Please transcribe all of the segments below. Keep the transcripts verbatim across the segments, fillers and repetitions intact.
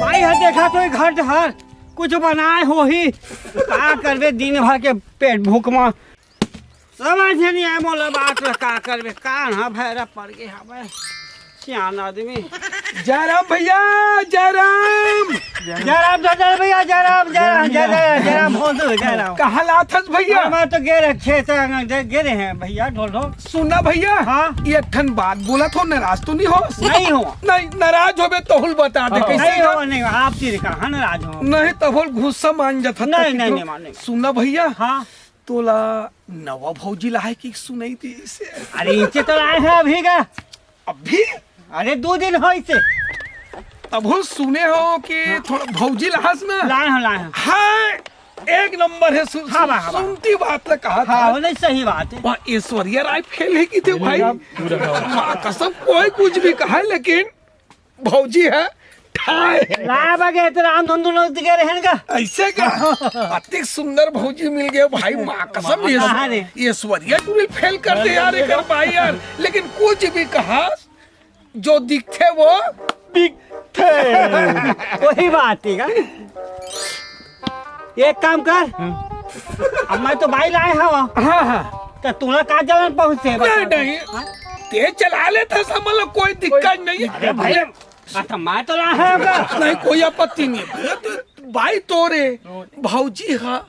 भाई, हर देखा तो घर हर कुछ बनाए होही, का करबे दिन भर के पेट भूख म। समझ नहीं आए मोला बात ला, का करबे, कान ह भैरा पड़ गे हवय, सियान आदमी। जयराम भैया, जयराम। जयराम, जय जय भैया, जयराम, जयराम, जय जय, जयराम, बोल दो, जयराम। कहाँ लाथस भैया? हम तो गे रहे खेत, गे रहे हैं भैया, ढोल ढोल। सुना भैया, हाँ? ये ठन बात बोला थो, नाराज तो नहीं हो? नहीं हो। नहीं, नाराज होबे तो हुल बता दे, हाँ। कैसे नहीं का? हो, नहीं, आप तीर का, हाँ, नाराज हो। नहीं, तब हुल गुस्सा मान जाता नहीं, था कि नहीं, तो नहीं, मान नहीं। सुना भैया, हाँ। तोला नवा भौजी लाए की सुनाई दी से। अरे, इनसे तो लाए हैं अभी का। अभी? अरे, दो दिन हो इसे। तब हुल सुने हो कि हाँ। थोड़ा भौजी लाहस ना? लाए हो, लाए हो। हाँ, एक नंबर है, सु-, हाँ, सु-, हाँ, हाँ। सुनती बात ला कहा हाँ, था। वो नहीं, सही बात है। वहाँ ऐश्वर्या राय फेल ही की थी भाई। पूरा, पूरा। माँ कसम, कोई कुछ भी कहा है, लेकिन भौजी है ठाए। ला बगे तो राम धुन धुन उठ गए रहन का। ऐसे का? अति सुंदर भौजी मिल गए भाई, माँ कसम, ये हाँ रे। ये ऐश्वर्या टूरी फेल कर दे यार, एकर भाई यार। लेकिन कुछ भी कहा, जो दिखथे वो बिकथे। वही बात है का? एक काम कर, अब मैं तो बाई लाए हवा। हाँ, हाँ। तो तोला का जलन पहुँचे नहीं, बता? नहीं। हाँ? ते चला लेता समझ लो, कोई दिक्कत नहीं। अरे भाई, हाँ, तो मैं तो लाए हवा का। नहीं, कोई आपत्ति नहीं है भैया, तो बाई तोरे, भौजी हा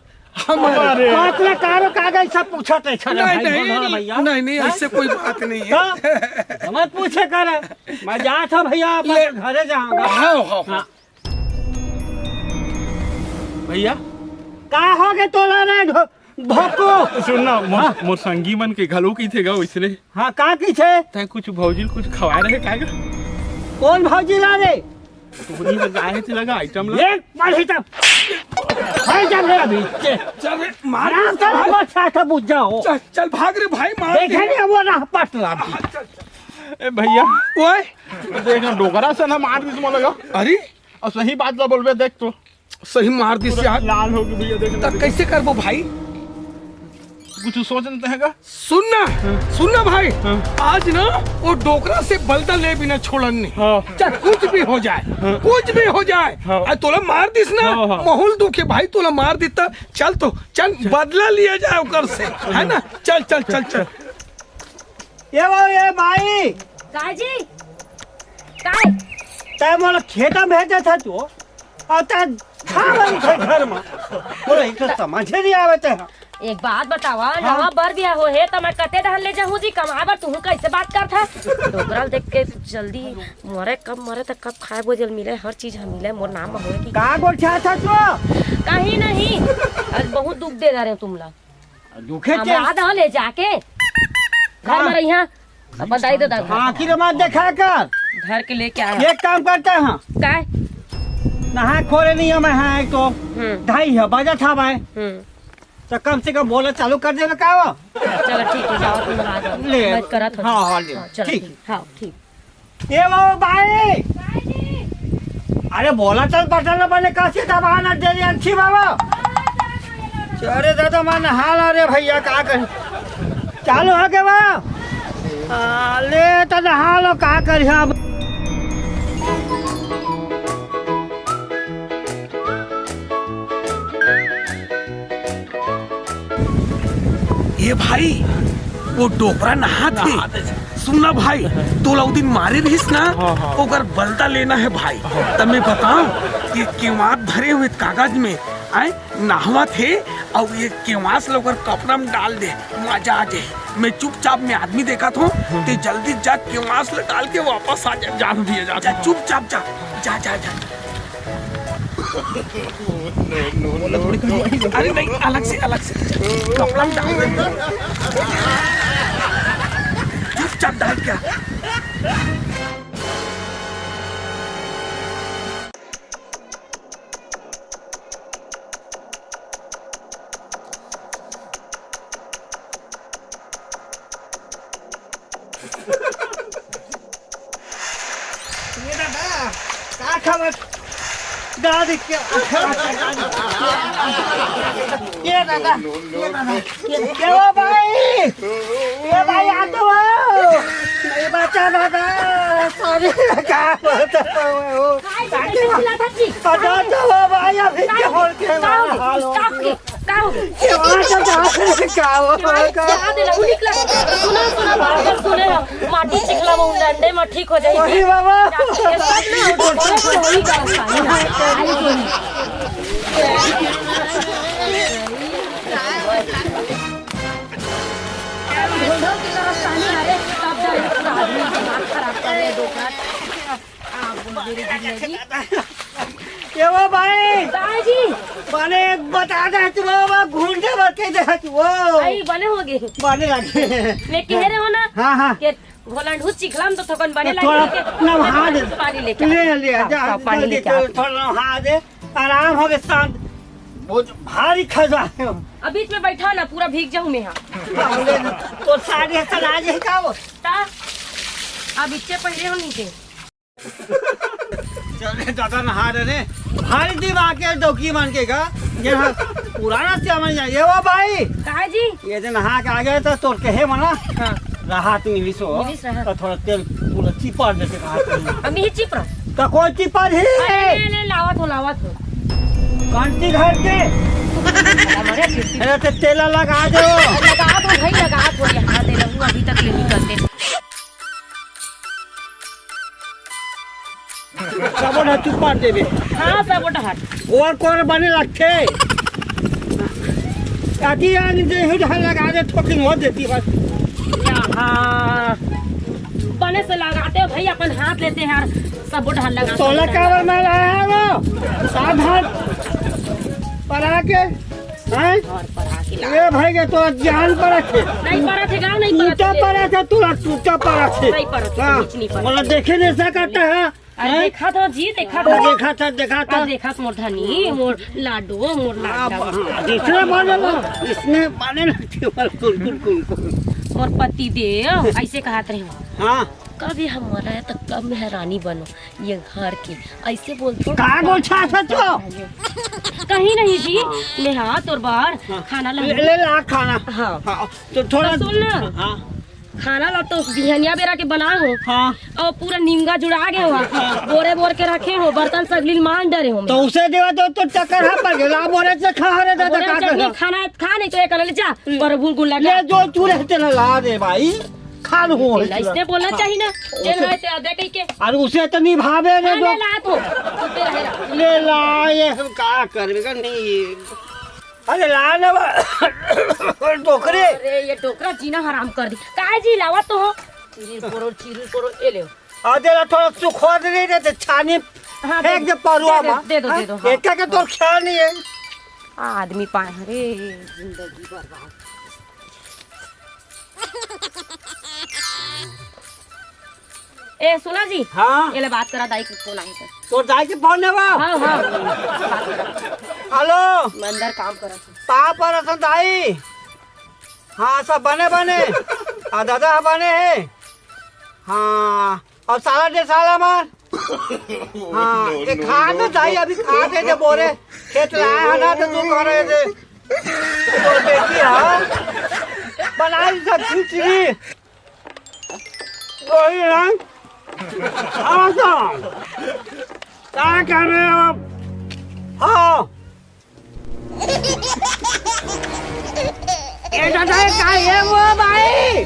हमारे। बात ना कारो कागज सब पूछत है, छना नहीं, भाई, नहीं, बोलो ना भैया। नहीं, नहीं, हाँ? ऐसे कोई बात नहीं है। तो मत पूछे कर, मैं जात हूँ भैया, अपन ले। घरे जाऊंगा। हाँ, हाँ, हाँ। हाँ। भैया। का हो गे तोला रे घो-, भोको? सुन ना, मोर, हाँ। मोर संगी मन के घलो की थे गा वैसने। हाँ, का की थे? तैं कुछ भौजी ल कुछ खवाए रहे का गा? कौन भौजी ला रे? तू नहीं बजाए थे लगा आइटम ला। एक पढ़ी तब। भाई जब रे अभी। चल रे, मार। राम चल, बस साथ बुझ जाओ। चल, चल भाग रे भाई, मार देखे दे। नहीं वो राह पट रहा। चल, चल। ए भैया। ओए। देख ना, डोकरा से ना मार दिस मोला। अरे। और सही बात ला बोलबे, देख तो। सही मार दिस पूरा यार। लाल हो गई भैया, देख ना। त कैसे करबो भाई? कुछ सोच लेते हैं का? सुन ना, हाँ। सुन ना भाई, हाँ। आज ना वो डोकरा से बलदा ले बिना छोड़न नहीं। हाँ। चाहे कुछ भी हो जाए, हाँ। कुछ भी हो जाए, हाँ। आज तोला मार दिस ना, हाँ, हाँ। माहौल दुखे भाई, तोला मार दिता। चल तो, चल, चल। बदला लिया जाए ओकर से, है ना? चल, चल, चल, चल। ये वो, ये भाई। का जी? काय? तै मोला खेता में भेजे था तू, और तै खा रही थे घर में। बोले, एक तो समझे नहीं आवे ते। एक बात बतावा, हाँ। नवा बर बिया हो हे, त मैं कते डहन ले जाहूँ जी कमाए बर, तुहू कैसे बात करत है? डोकरा ल देख के जल्दी मरे, कब मरे त कब खाए बोजल मिले, हर चीज ह मिले, मोर नाम म होए कि का गोठियात हस तू? कहीं नहीं, आज बहुत दुख दे रहे तुमला। दुखे के? हमरा दह ले जाके घर हाँ। में रहिया, अपन दाई ददा घर। आखिर मत देखा कर। घर के लेके आया। एक काम करते हैं। काय? नहा खोले नहीं हमें है तो हम्म। ढाई है, बजट हवा है। हम्म। तो कम से कम बोला चालू कर देना का वो? चलो ठीक है, जाओ तुम नहा दो। ले। मैं करत हूँ। हाँ, हाँ, ले। हाँ, चलो ठीक। ठीक। हाँ, ठीक। ए बाबू भाई, अरे बोला चल बटन बने कासी दबा ना दे रे अंशी बाबा। अरे दादा मन हाल, अरे भैया का कर चालू हो गया बा। आ, ले त नहा लो, का करी हम। ए भाई, वो डोकरा नहात हे। नहात हे। सुन ना भाई, तोला उ दिन मारे रहिस ना, हाँ, हाँ। ओकर बदला लेना हे भाई। हाँ। त मैं बताऊं कि केवास धरे हुए कागज में आए नहावत हे, अउ ये केवास ल ओकर कपड़ा में डाल दे, मजा आ जाए। मैं चुपचाप में आदमी देखत हों, हम्म। ते जल्दी जा केवास ल डाल के वापस आ जा। जा भैया, जा। जा, चुपचाप जा, जा, जा, जा। अरे नहीं, अलग से, अलग से। कपड़ा में डाल दे। चुपचाप डाल क्या? ए दादा, का खबर? दादी के, ए दादा, ए दादा, ए, ए ओ भाई, ए भाई, आ तो आओ। अरे बचा दादा, सॉरी। का बोलत हव? काय जी, कैसे चिल्लात हव जी? बचा तो हो भाई, अभी का हो गया? का हो गया? का हो गया? का हो गया? का हो गया? का हो गया? सुना, सुना, बात सुने हो। माटी चिखला में उंडे में ठीक हो जाई। वही बाबा। ये सब ना, वो तो वही का रास्ता है। ढोल ढोल के रास्ता नहीं, अरे, तब जाए तो आदमी दिमाग खराब कर दे, दो का। ये वो भाई। का जी? बने बता दे तू बाबा, घूमते बरते दे तू वो। आई बने हो गए। बने लगे। मैं कह रहे हो ना हाँ, हाँ। कि घोलंढू चिखला में तो थोकन बने तो लगे थोड़ा लेके नहा दे। पानी लेके ले, ले, हाँ, जा, हाँ, पानी जल्दी लेके चल, आओ। थोड़ा नहा दे, आराम हो गए, शांत। बहुत भारी खजा है। अब बीच में बैठा ना, पूरा भीग जाऊं मैं यहाँ। तो साड़ी ऐसा लाज है क्या वो? ता? अब इच्छे पहले हो नीचे। चल रे दादा, नहा रहे रे। भारी दिन आके डौकी मान के का, ये हाँ, पुराना से मन जाए। ये वो भाई। का जी? ये जो नहा के आ गए तो तोर कहे मना। हाँ। राहत मिली सो। मिली सो, हाँ। तो थोड़ा तेल पूरा चिपड़ देते कहा। अब ये चिपड़ा? तो कोई चिपड़ ही अरे है। ले, ले, लावत हो, लावत हो। कौन सी घर के? हमारे फिर से अरे तो तेला लगा दो। लगा दो भाई, लगा दो। यहाँ दे रहूँ, अभी तक ले निकलते। सबो ढा चुपार देबे। हाँ, सबो ढा। और कोन बने लगथे? काटी आन जे हु ढा लगा दे, ठोकिन हो देती बस। यहाँ बने से लगाते हो भाई, अपन हाथ लेते हैं यार, सबो ढा लगा तोला दे। काबर में लाया है वो? सात हाथ पर आके हैं? घर पर आके ला। ए भाई के तोरा जान पड़त हे। नहीं पड़त हे, गाँव नहीं पड़त टूटा हे। पड़त हे, तोरा टूटा पड़त हे। नहीं पड़त हे, हाँ। कुछ नहीं पड़त बोला हे। देखे नहीं सकता है। अरे हैं? देखा था जी, देखा हाँ, था। देखा था, देखा था। हाँ, देखा था मोर धनी, मोर लाडो, मोर हाँ, लाडो। हाँ, इसने माने ला, इसने माने ना केवल कुल, कुल, कुल, कुल। मोर पति देव, ऐसे कहत रहे हो। हाँ। कभी हम मरा है तो कब मेहरानी बनो ये घर की, ऐसे बोलते हो। का गोल छाछ है तो? कहीं नहीं जी, हाँ। ले हाँ तोर बार हाँ। खाना ला। ले, ले ला खाना। हाँ। हाँ, तो थोड़ा तो सुन ना। हाँ। खाना ला तो बिहनिया बेरा के बना हो। हाँ। और पूरा निमगा जुड़ा गए हो। हाँ। बोरे बोर के रखे हो, बर्तन सगली मान डरे हो। तो उसे देवा तो, तो चक्कर है पर गेला बोरे से खा रे दादा बोरे का चटनी कर। खाना है, खा नहीं तो एक ले जा, हम्म। पर भूल गुल्ला ले जा। जो तू रहते ना ला दे भाई। खान हो। इसने बोलना चाहिए ना। हाँ, जेल उसे है ते आदे कहीं के। अरे उसे तो निभावे रे हाँ, जो। ले ला तो। चुपे रहे रहा। ले ला, ये हम का करबे का नहीं। अरे ला ना बा-, डोकरे। अरे ये डोकरा जीना हराम कर दी। काय जी लावा तो हो। चिरी पोरो, चिरी पोरो, ये ले। आधे ला थोड़ा सुखवा दे नहीं रहते, छानी हाँ, फेंक दे, दे परुआ दे, मा। दे दो, हाँ? दे दो, हाँ। एक का के तोर ख्याल नहीं है। आदमी पाए, अरे जिंदगी बर्बाद। ए, सुना जी। हाँ। ये ले बात करा, दाई के फोन आए थे। तोर दाई के फोन है बा? हाँ, हाँ। हेलो। मैं अंदर काम करा था। पा पर असन दाई। हाँ, सब बने बने। आ दादा बने है। हाँ, अब साला दे साला मार। हाँ, ये खा दे दाई, अभी खा दे दे बोरे। खेत लाया है ना तो तू कह रहे थे। तो बेटी हाँ। बनाई सब खिचड़ी। वही ना। हाँ तो। क्या कर रहे हो आप? हाँ। ए दादा, ये का ये वो भाई?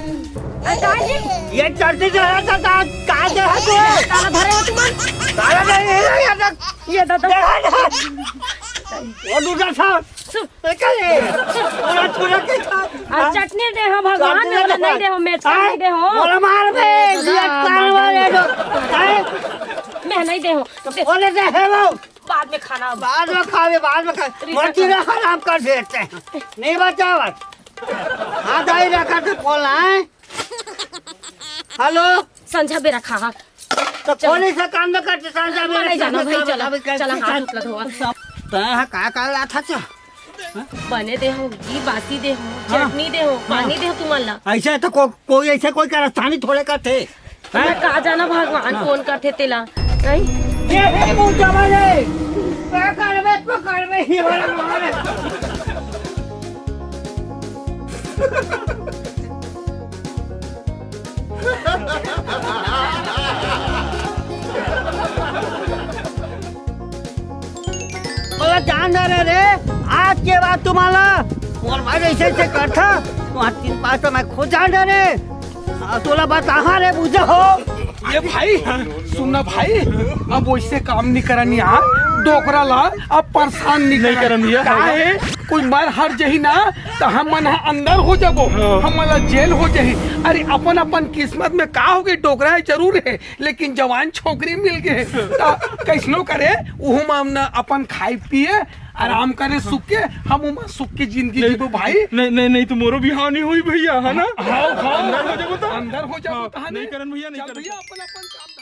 आ, का जी? ये चलती जा रहा था, का, का दे है तू? ताला धरे हो तुम? ताला नहीं है, ये तक। ये दादा। दे है ना? वो दूसरा था। सु- ये का ये? पूरा छुरा के था। आ, चटनी दे हो भगवान, चटनी वाला दे। नहीं दे हो, मेथी हाँ? नहीं दे हो। बोला मार बे, ये दादा, ये कान वाले दादा। दो। हाँ? मैं नहीं दे हो। तो बोले दे है वो। बाद में खाना। बाद में खावे, बाद में खावे। मर्जी ना हराम कर देते हैं। नहीं बचावत। हाँ, दाई रखा तो बोला है। हेलो। संझा बेरा खा, हाँ। तो चलो। कौन ऐसा काम में करते संझा मैं बेरा? नहीं जाना भाई, चला, चला, हाथ उठला धोवा। तैं हा का का लाथा च? बने दे हो जी, बासी दे हो, हाँ। चटनी दे हो, हाँ। पानी दे हो तुमन ला। ऐसा तो को-, कोई ऐसे कोई कारस्तानी थोड़े करथे। मैं का जाना भगवान हाँ। कौन करथे तेला, नहीं? ये हे मुंह जमा रे। का करबे तो करबे ही वाला मारे। मोला जान दे रे, आज के बाद तुम्हारा मोर भाई ऐसे ऐसे करथा, तुम्हार तीन पाँच तो मैं खुद जान दे रे। आ, तोला बताहा रे, बुझा हो। ये भाई, सुन ना भाई, अब वैसे काम नहीं करन यार, डोकरा ला अब परेशान नहीं नहीं करन। करन भैया। काहे? कोई मर हर जही ना, तो हमन ह अंदर हो जाबो, हाँ। हमन ला जेल हो जही। अरे, अपन अपन किस्मत में का हो गई, डोकरा है जरूर है, लेकिन जवान छोकरी मिल गए, तो कैसनो करे, उहू में हमन अपन खाए पिए, आराम करे सुख के, हम उमा सुख के जिंदगी नहीं, जीबो भाई। नहीं, नहीं, नहीं, तो मोरो बिहाव नहीं होई भैया, है ना? हाँ, हाँ। अंदर हो जाबो तो? अंदर हो जाबो हाँ, तो, है नहीं ना? करन भैया, नहीं चल करन। भैया, अपन अपन काम